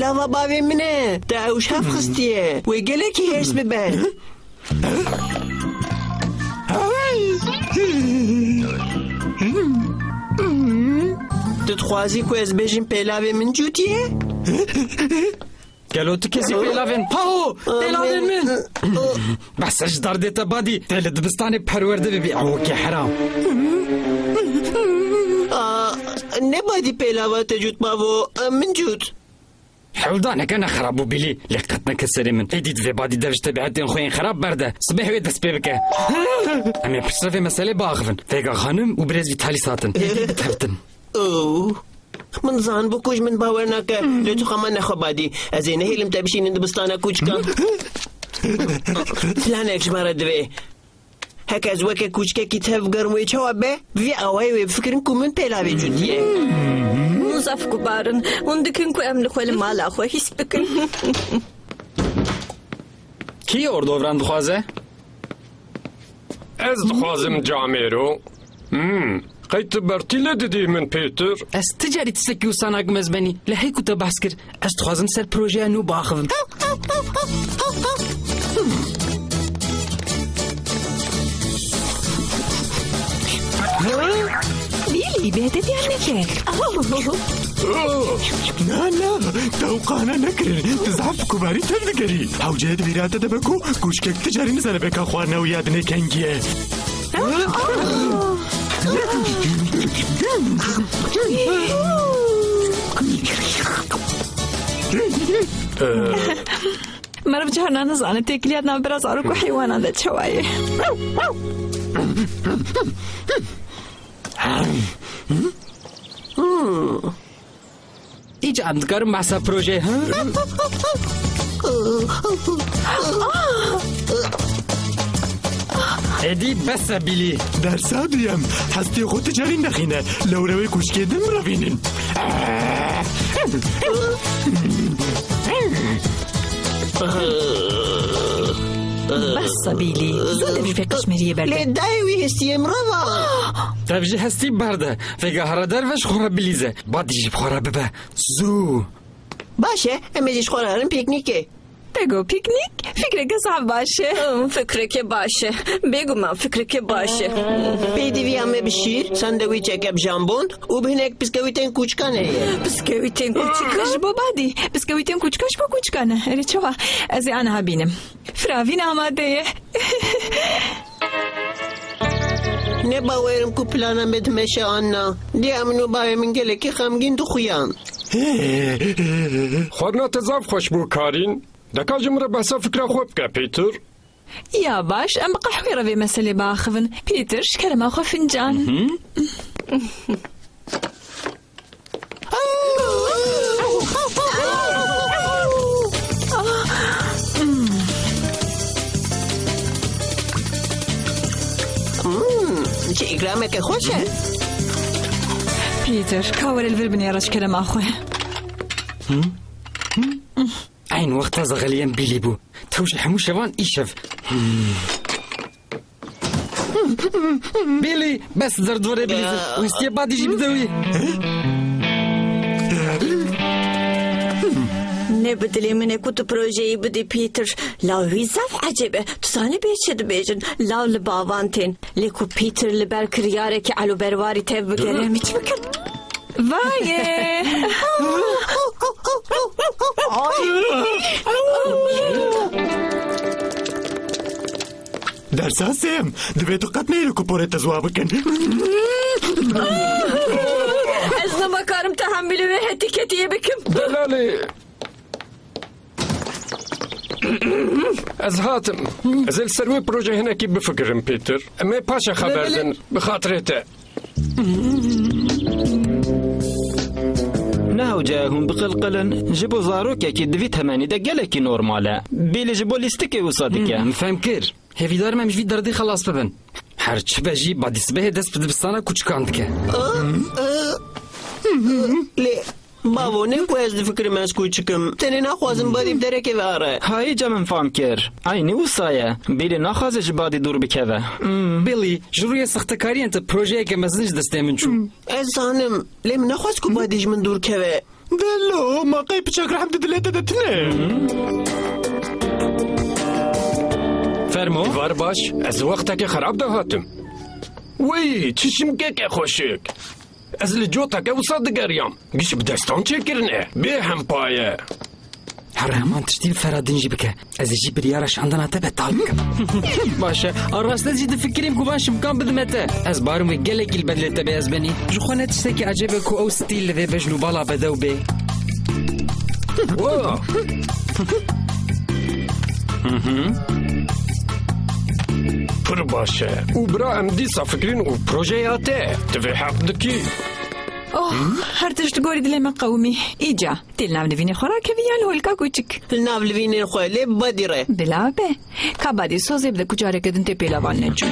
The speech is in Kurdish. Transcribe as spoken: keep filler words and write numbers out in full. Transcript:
Ava bavê min e. Te ew ji hev xistiye. Wê gelekî hêrs bibe. Tu dixwazî ku ez bêjim pêlavê min cûtî ye? Gelo tu kesî pêlavên? Paho! Pêlavên min! Behsa ji derdê te badî, tê li dibistanê perwerde bibî, ew wekî heram. Aa, ne badî pêlava te cût bavo, min cût. Hewldaneke ne xerab bû Bilî, lê qet neke serê min. Êdî divê badî dev ji tebietên xwe yên xerab berde. Sibeh wê dest pê bike. Em ê piştre vê meselê biaxivin. Vêga xanim û birêz Vîtalîs hatin. Êdî bitewtin. Oh. Min zanibû ku ji min bawer nake. Lê tu xema nexwe badî. Ez ê nehêlim te bişînin dibistana kûçikan. Planek ji me re divê. Heke ez weke kûçikekî tev bigerim wê çawa be, bi vî awayê wê bifikirin ku min pêlavê cûtiye. Hûn zaf gubar in. Hûn dikin ku em li xwe li mala xwe hîs bikin. Kî ordovran dixwaze? Ez dixwazim camêro. Hmm. Qey tu bertîle didî min, Pêtir? Ez ti carî tiştekî wisa nakim ez benî. Lê hey ku te behs kir, ez dixwazim ser projeya nû biaxivim. Bilî, bêhedefî neke. Na, na, te ew qane nekirin. Tu zehf bi kumarî tevdigerî. Hewce di bîra te de be ku kûçkek ti carî nizane beka xwarina wî ya dinê kengî ye. Meriv carna nizane têkiliya di navbera zarok û heywanan de çawa ye. Îca em dikarin behsa projeyê, ha? Êdî bes e Bilî. Dersa duyem. Hestê xwe tu carî nexîne. Lewre wê kûçikê din mirevînin. Bes e Bilî. Zû dev ji vê qeşmeriyê berde. Lê dayê wî hestiyê mirava. Dev ji hestî berde. Vêga here derve ji xwe re bilîze. Badî jî bi xwe re bibe. Zû. Baş e, em ê jî ji xwe re herin pîknîkê. Te got pîknîk? Fikreke zaf baş e. Hmm, fikreke baş e. Bêguman fikreke baş e. Pêdiviya me bi şîr, sandwîçeke bi jambon û bi hinek biskewîtên kûçikan heye. Biskewîtên kûçikan? Ji bo badî. Biskewîtên kûçikan ji bo kûçikan e. Erê çawa? Ez ê aniha bînim. Firavîn amade ye. Ne bawerim ku plana me dimeşe Anna. Diya min û bavê min gelekî xemgîn dixuyan. Xwarina te zaf xweş bû Karîn. Deka ji min re behsa fikra xwe bike Pîtir. Ya baş, em bi qehwê re vê meselê biaxivin. Pîtir, ji kerema xwe fincan. Hmm, çi îkrameke xweş e. Pîter, ka were li vir binêre ji kerema xwe. Eyn wexta zexeliyên Bîlî bû. Tew ji hemû şevan îşev. Billy, bes derdorê Billy. Westiye badî jî bide wî. Ne bi dilê min e ku tu projeyê bidî Peter. La wî zaf ecêb e. Tu zanî bê çi dibêjin? Law li bavan tên. Lê ku Peter li ber kiryarekî eloberwarî tev bigere, em çi bikin? Vayê! Dersa sêm, divê tu qet neyê ku porê te ziwa bikin. Ez nimakarim tehemilê wê hetîketiyê bikim. Delalê. Ez hatim. Ez ê li ser wê proje hinekî bifikirim, Peter. Em ê paşê xeber din, bi xatirê te. Ne hewce hûn biqilqilin, ji bo zarokekî di vî temenî de gelekî normal e. Billy ji bo lîstikê wisa dike. Hmm, min fehm kir. Hêvîdarim em ji vî derdê xelas bibin. Her çi be jî, badî sibehê dest bi dibistana kûçikan dike. Lê bavo, ne ku ez difikirim ez kûçik im. Tenê naxwazim badî bi derekê ve are. Ha, îca min fam kir. Eynî wisa ye. Billy naxwaze ji badî dûr bikeve. Hmm. Billy, ji rûyê sextekariyên te projeyeke mezin ji destê min çû. Hmm. Ez zanim, lê min nexwest ku badî ji min dûr keve. Delo, ma qey piçek rehm di dilê te de tine? Fermo. Var baş, ez wextekê xerab de hatim. Wey, çi şimkeke xweşik. Ez li coteke wisa digeriyam. Giş bi destan çêkirine. Bê hempaye. Here heman tiştî bi Feradîn jî bike. Ez ê jî biryara şandina te betal bikim. Baş e. A rast ez jî difikirîm ku van şimkan bidime te. Ez barim wê gelekî li bedlê te bê ez benî. Ji xwe ne tiştekî ecêb e ku ew stîl li vê bejn û bala bedew bê. Wow. Hı hı. Pir baş e. Û bira em dîsa fikirîn û projeya te. Tu vê heq dikî. Oh, her tişt li gorî dilê me qewimî. Îca, tê li nav nivînê xwe rakevî ya li holika kûçik? Li nav livînên xwe lê badî re. Bila be. Ka badî sozê bide ku careke din tê pêlavan neçû.